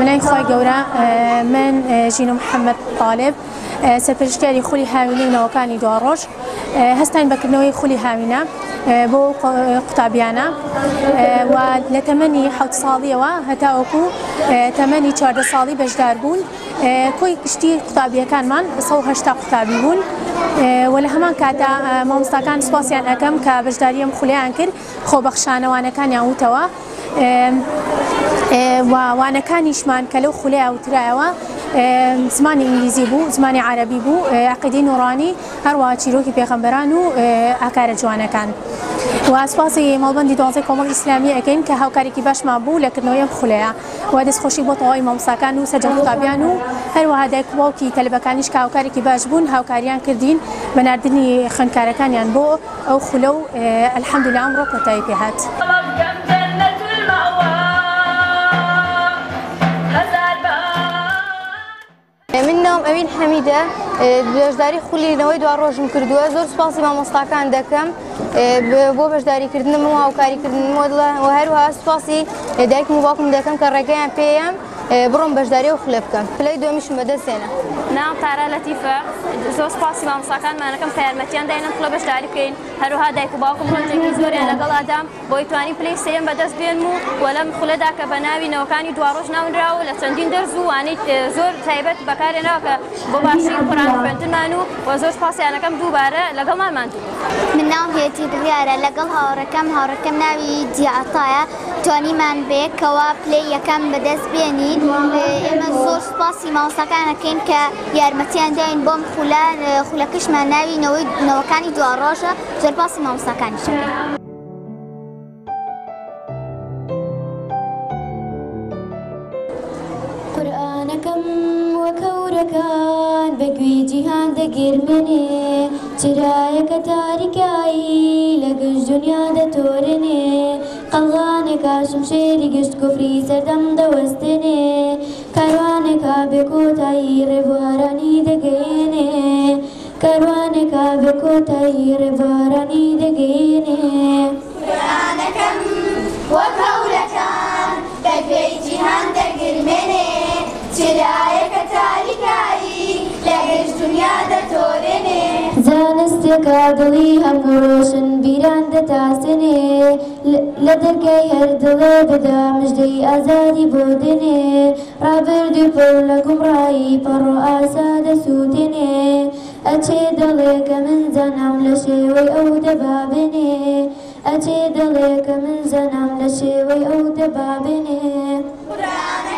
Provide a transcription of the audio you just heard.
بەناوی خوای گەورە من ژینۆ محەممەد تاالب سەرپەرشتیاری خولی هاوینەی نەوەکانی دواڕۆژ هەستاین بە کردنەوەی خولی هاوینە بۆ قوتابیانە و لە تەمەنی حەوت ساڵیەوە هەتاوەکو تەمەنی 14 ساڵی بەشدار بوون کۆی گشتی قوتابیەکانمان 180 قوتابی بوون و لە هەمان کاتا مامۆستاکان سوپاسیان ئەکەم کە بەشداری ئەم خولەیان کرد خۆبەخشانە وانەکانیان وتەوە و وانەکانیشمان کە لەو خولەیا وترایەوە زمانی ئینگلیزی بوو زمانی عەرەبی بوو عەقیدەی نوڕانی هەروەها چیرۆکی پێغەمبەران و ئاکارە جوانەکان و سوپاسی مەڵبەندی دوانزەی کۆمەڵی ئیسلامی ئەکەین کە هاوکارێکی باشمان بوو لە کردنەوەی ئەم خولەیە و دەستخۆشی بۆ تەواوی مامۆستاکان و سەرجەم قوتابیان و هەروەها دایک و باوکی تەلەبەکانیش کە هاوکارێکی باش بوون هاوکاریان کردین بە ناردنی خوێندکارەکانیان بۆ ئەو خولە و الحمدللە ئەمڕۆ کۆتایی پێهات. من ناوم ئەوین حەمیدە بەشداری خولی نەوەی دوا ڕۆژم کردووە زۆر سوپاسی مامۆستاکان دەکەم بۆ بەشداریکردنم و هاوکاریکردنم و هەروەها سوپاسی دایکم و باوکم دەکەم کە ڕێگەیان پێیان بڕۆم بەشداری و خولە بکەم پلەی دووەمیشم بەدەست هێنا. ناوم تارا لەتیفە زۆر سوپاسی مامۆستاکانمان ئەکەم کە یارمەتیان داین ئەم خولە بەشداری بکەین هەروەها دایک و باوکم ڕەنجێکی زۆریان لەگەڵ ئەدام بۆی توانیم پلەی سێیەم بەدەست بێنم و وە لەم خولەدا کە بە ناوی نەوەکانی دواڕۆژ ناونراوە و لە چەندین دەرس و وانەی زۆر تایبەت بەکارهێناوە کە بۆ باشی قورئان خوێندنمان و وە زۆر سوپاسیان ئەکەم دووبارە لەگەڵمان ماندوو بوون. من ناوم هێتی بڕیارە لەگەڵ هاوڕێکەم هاوڕێکەم ناوی جیا عەتایە توانیمان بەیەکەوە پلەی یەکەم بەدەست بێنین ئێمە زۆر سوپاسی مامۆستاکان ئەکەین کە یارمەتیان داین بۆم خولە خولەکەشمان ناوی نەوەی نەوەکانی دواڕۆژە زۆر پاسی مامۆستاکانیش ئەکەین. قورئانەکەم وەک هەورەکان بە گوێی جیهان دەگرمێنێ چرایەکە تاریکایی لە گشت دونیا دەتۆرێنێ قەڵغانێکە شمشێری گشت کوفری سەردەم دەوەستێنێ کاروانێکە بێ کۆتایی ڕێبوارانی دەگەیەنێ کاروانێکە بێ کۆتایی ڕێبوارانی دەگەیەنێ. قورئانەکەم وەک هەورەکان بە گوێی جیهان دەگرمێنێ چرایەکە تاریکایی لە گشت دونیا دەتۆرێنێ. زانستێکە دڵی هەموو ڕۆشنبیران دەتاسێنێ لە دەرگای هەر دڵێ بدا مژدەی ئازادی بۆ دێنێ ڕابردووی پڕ لە گومڕایی پەڕۆ ئاسا دەسووتێنێ ئەچێ دەڵێ کە من زانام لە شێوەی ئەو دەبا بێنێ ئەچێ دەڵێ کە من زانام لە شێوەی ئەو دەبا بێنێ. قورئانەکەم.